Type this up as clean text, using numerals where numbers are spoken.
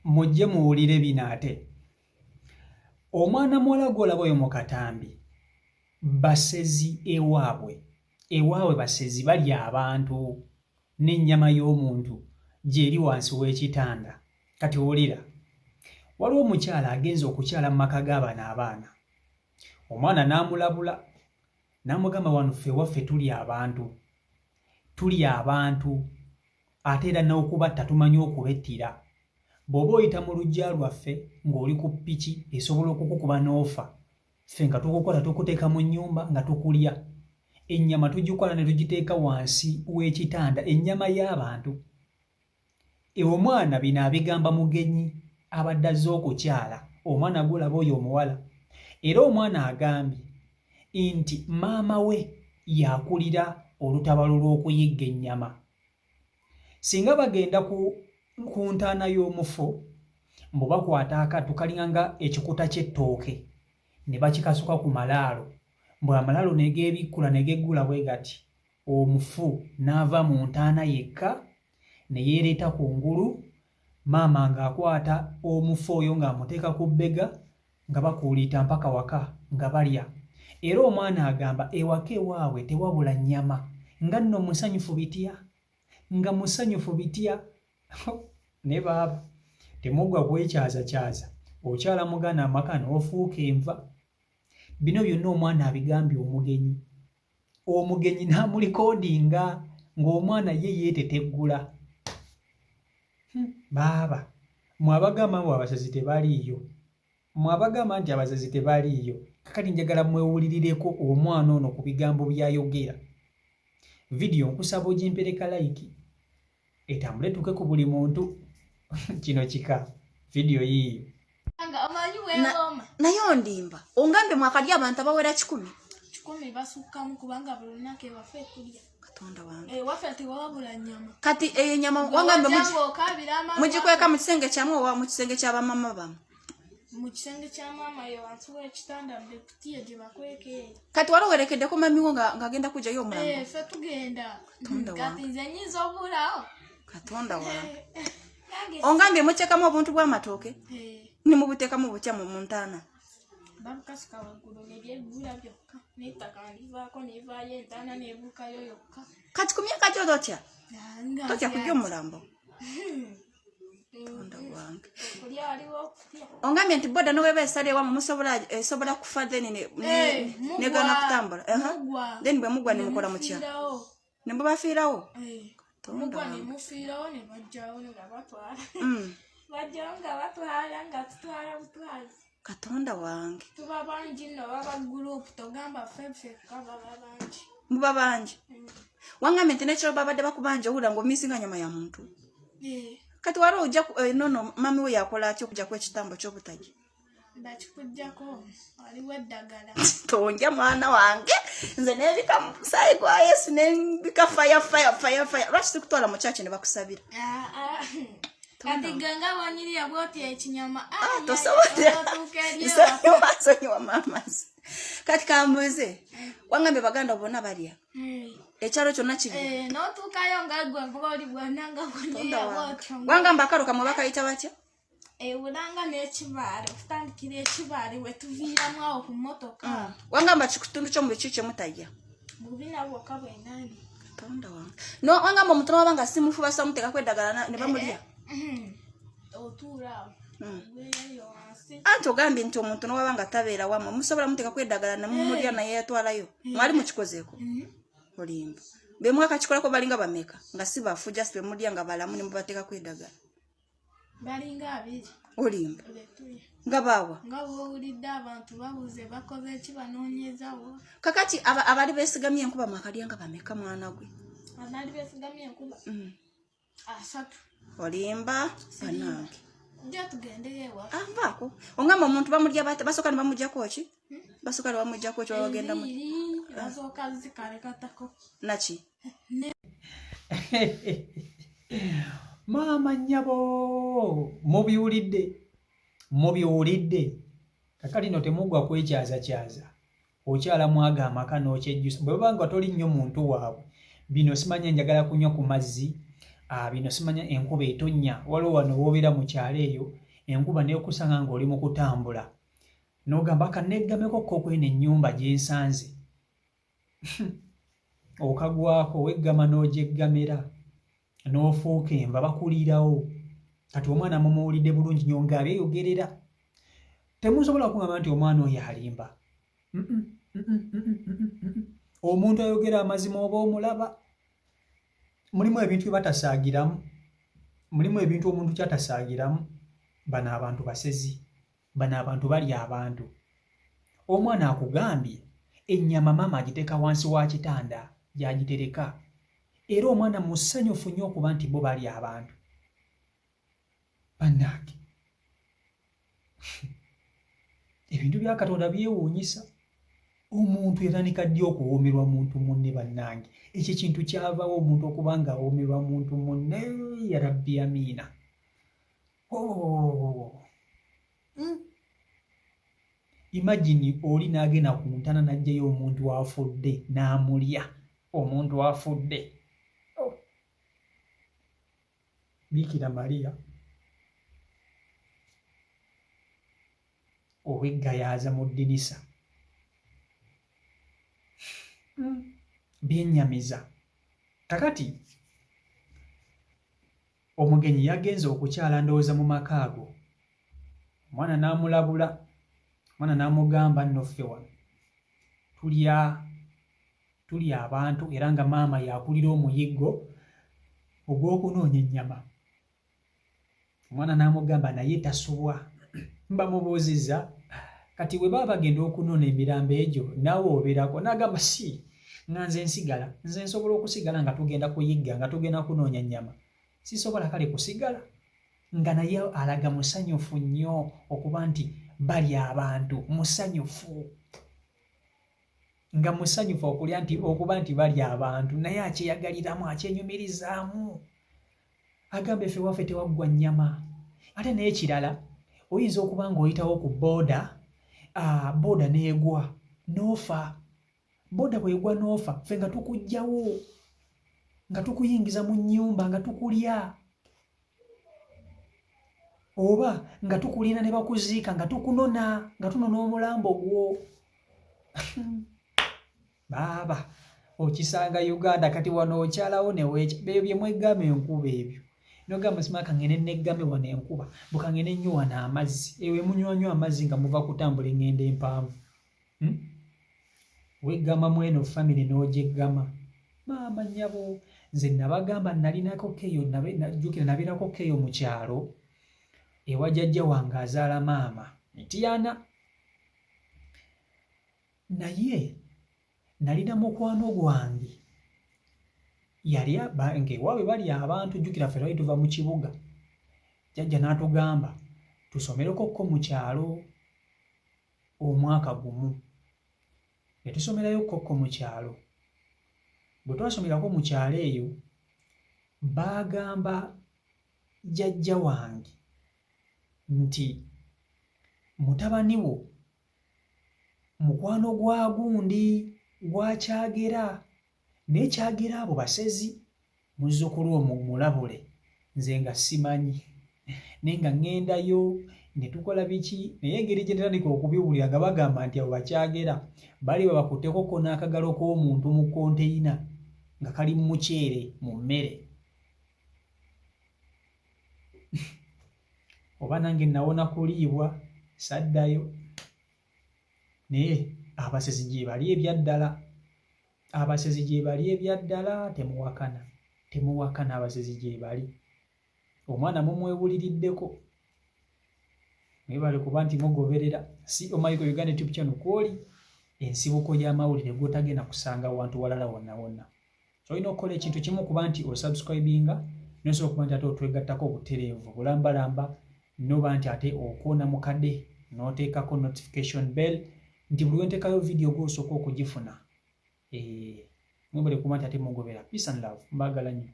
Mujje muwulire bino ate. Omwana muwala gw'olaba oyo mu katambi, basezi ewaabwe. Ewaabwe basezi balya abantu n'ennyama y'omuntu gy'eri wansi w'ekitanda. Kati wulira. Waliwo omukyala agenze okukyala mu maka g'abano abaana. Omwana n'amulabula n'amugamba wano ffe ewaffe tulya abantu. Tulya abantu ate era n'okubatta tumanyi okubettira. Bw'oba oyita mu luggya lwaffe ng'oli ku ppiki esobola okukukuba n'ofa. Ffe nga tukukwata tukuteeka mu nnyumba nga tukulya. Ennyama tugikwata ne tugiteeka wansi w'ekitanda, ennyama y'abantu. Omwana bino abigamba mugenyi abadde azze okukyala, omwana gw'olaba oyo omuwala. Era omwana agambye nti maama we y'akulira olutabaalo lw'okuyigga ennyama. Singa bagenda ku ntaana y'omufu mbu bakwata akattu kalinga nga ekikuta ky'ettooke ne bakikasuka ku malaalo, mbu amalaalo ne geebikkula ne geggula bwe gati, omufu n'ava mu ntaana yekka ne yeereeta ku ngulu, maama ng'akwata omufu oyo ng'amuteeka ku bbega nga bakuuliita mpaka waka nga balya. Era omwana agamba ewaka ewaabwe tewabula nnyama, nga nno musanyufu bitya, nga musanyufu bitya. Ne baaba temugwa kwekyazakyaza, okyala mugana amaka n'ofuuka enva. Bino byonna omwana abigambye omugenyi, omugenyi n'amulikodinga ng'omwana ye yeeteteggula. Baaba mwe abagamba mbu abasezi tebaliiyo, mwe abagamba nti abasezi tebaliiyo, kakati njagala mwewulirireko omwana ono ku bigambo by'ayogera. Vidiyo nkusaba ogimpereka layiki etambule etuuke ku buli muntu. Kino kika, vidiyo yiiyo. Naye ondimba ongambye mwakalya abantu abawera 100. 100 basukkamu kubanga buli lunaku ewaffe tulya. Katonda wange. Ewaffe tewabula nnyama. Kati eyo ennyama wangambye mugikweka mu kisenge kyammwe oba mu kisenge kya bamama bammwe? Mu kisenge kya maama yo wansi w'ekitanda bekutiya gye bakweka eyo. Kati wali owerekeddeko mami wo ng'agenda kujjayo omulambo? Ffe tugenda. Katonda wange. Kati nze nnyinza obulawo. Katonda wange. Ongambye muteekamu obuntu bw'amatooke? Ne mubuteekamu butya mu ntaana? Babukasuka waggulu ne byeggula byokka, n'ettaka livaako n'evaayo entaana n'ebuukayo yokka. Kati ku myaka gyo totya? Totya kulya omulambo? Katonda wange. Ongambye nti boda noweba esala ewammwe musobola esobola kufa then negaana kutambula. Then bwe mugwa ne mukola mutya? Ne mubafiirawo? Mugwa ne mufiirawo ne bajjawo nga batwala. Bajjawo nga batwala nga tutwala butwazi. Katonda wange. Tuba bangi nno, baba group, togamba ffe ffekka, baba bangi. Muba bangi. Wangambye nti n'ekiro babadde bakubanja owulira ng'omisinga nyama ya muntu. Kati wali ojja nono mami we yakola atya okuggyako ekitambo ky'obutagi? Bakikuggyako waliwo eddagala. Tonja mwana wange, nze neebika mu musaayi gwa Yesu, nembika faya faya faya faya. Lwaki sikutwala mu kyaki ne bakusabira? Kati gwe nga bw'onyirira bw'oti ekinyama, Tosobola. Nsonyiwa, nsonyiwa maamazi. Kati kambuuze, wangambye baganda bonna balya? Ekyalo kyonna kirya? N'otuukayo nga gwe ng'oli bwonna nga bw'onyirira bw'otyo. Wangamba akalo kamwe bakayita batya? Ebulanga n'ekibaale, okutandikira ekibaale we tuviiramu awo ku mmotoka. Wangamba kitundu kyo mu biki kye mutalya? Bubina bwokka bwenani. Katonda wange. No, wangamba omuntu n'waba nga si mufu basa muteekako eddagala ne bamulya? Otuula awo. Gweyo wansi. Anti ogambye nti omuntu n'waba nga tabeera wammwe musobola muteekako eddagala ne mumulya naye yatwalayo. Mwali mukikozeeko? Olimba. Be mwakakikolako balinga bameka nga si bafu just be mulya nga balamu ne mubateekako eddagala. Balinga 2. Olimba. Nga baawa? Nga bw'owulidde abantu babuze bakoze ki banoonyezawo. Kakati abali beesigamye enkuba mwakalya nga bameka mwana gwe? Abali beesigamye enkuba? 3. Olimba bannange. Jja tugendeyo ewaffe. Nvaako. Ongamba omuntu bamulya batya? Basooka ne bamuggyako ki? Basooka ne bamuggyako ki? Bagenda mu- Enviiri, basooka zikalekatako. Naki? Maama nnyabo, mubiwulidde, mubiwulidde. Kakati no temugwa kwekyazakyaza. Okyala mwaga amaka n'okyejjusa. Bwe baba nga toli nnyo muntu waabwe, bino simanya njagala kunywa ku mazzi, Bino simanya enkuba etonnya, waliwo wano w'obeera mu kyalo eyo enkuba n'ekusanga ng'oli mu kutambula n'ogamba ka neggameko ko kweno ennyumba gye nsanze. Okagwako weggama n'ogyeggamira n'ofuuka enva bakuliirawo. Kati omwana mumuwulidde bulungi nnyo ng'abyeyogerera. Temusobola kugamba nti omwana oyo alimba. Omuntu ayogera amazima oba omulaba. Mulimu ebintu bye batasaagiramu, mulimu ebintu omuntu ky'atasaagiramu. Bano abantu basezi, bano abantu balya abantu. Omwana akugambye ennyama maama agiteeka wansi wa kitanda gy'agitereka, era omwana musanyufu nnyo okuba nti bo balya abantu. Bannange, ebintu bya Katonda byewuunyisa. Omuntu yatandika ddi okuwoomerwa muntu munne? Bannange, ekyo kintu kyavawo omuntu okuba nga awoomerwa muntu munne? Ya Rabbi, amiina. Oh. Imagine oli n'agenda ku ntana n'aggyayo omuntu afudde n'amulya, omuntu afudde. Oh. Biikira Maria ow'eggayaaza mu ddinisa. Byennyamiza. Kakati omugenyi yagenze okukyala ndowooza mu maka ago, omwana n'amulabula, omwana n'amugamba nno ffe wano tulya tuli abantu, era nga maama yakulira omuyiggo ogw'okunoonya ennyama. Omwana n'amugamba naye tasubwa. Mbamubuuzizza kati bwe baba bagenda okunona emirambo egyo naawe obeerako? N'agamba si nga nze nsigala, nze nsobola okusigala nga tugenda kuyigga, nga tugenda kunoonya nnyama, sisobola kale kusigala. Nga naye alaga musanyufu nnyo okuba nti balya abantu, musanyufu, nga musanyufu okulya nti okuba nti balya abantu, naye akyeyagaliramu, akyenyumirizaamu. Agamba effe waffe tewaggwa nnyama. Ate n'ekirala oyinza okuba ng'oyitawo ku booda, booda n'egwa n'ofa. Booda bw'egwa n'ofa, ffe nga tukuggyawo, nga tukuyingiza mu nnyumba, nga tukulya, oba nga tukulina ne bakuziika, nga tukunona, nga tunona omulambo gwo. Baaba okisanga Uganda kati wano okyalawo neweekya bebyo bye mweggama enkuba ebyo nogamba sima kangende neggame wano enkuba bukangende nnyo wano amazzi ewe munywanywa amazzi nga muva kutambula engendo empanvu. Weggama mweno famire n'ogyeggama. Maama nnyabo, nze nabagamba nalinako keyo, najjukira nabeerako keyo mu kyalo ewa jjajja wange azaala maama Mityana, naye nalina mukwano gwange yali ng'ewaabwe bali abantu. Jjukira ffe twali tuva mu kibuga, jjajja n'atugamba tusomereko ko mu kyalo omwaka gumu, ne tusomerayo kokko mu kyalo. Bwe twasomerako mu kyalo eyo, baagamba jjajja wange nti mutabani wo mukwano gwa gundi gwakyagera, naye kyagera abo basezi, muzzukulu omwo mulabule. Nze nga simanyi, naye nga ŋŋendayo ne tukola biki, naye engeri gye natandika okubiwulira nga bagamba nti abo bakyagera bali babakutteko ko n'akagalo k'omuntu mu konteyina nga kali mu muceere mu mmere, oba nange nawona kuliibwa saddayo. Naye abasezi gye bali ebyaddala, abasezi gye bali ebyaddala, temuwakana, temuwakana, abasezi gye bali. Omwana mumwewuliriddeko. Mwebale kuba nti mugoberera CO Michael Uganda YouTube channel, kwoli ensibuko y'amawulire gw'otagenda kusanga wantu walala wonna wonna. Olina okukola ekintu kimu, kuba nti osubscribinga, nosobola okuba nti ate otwegattako obutereevu bulambalamba, noba nti ate okoona mukadde n'oteekako notification bell nti buli wenteekayo vidiyo gw'osooka okugifuna. Mwebale kuba nti ate mugobera. Peace and love, mbaagala nnyo.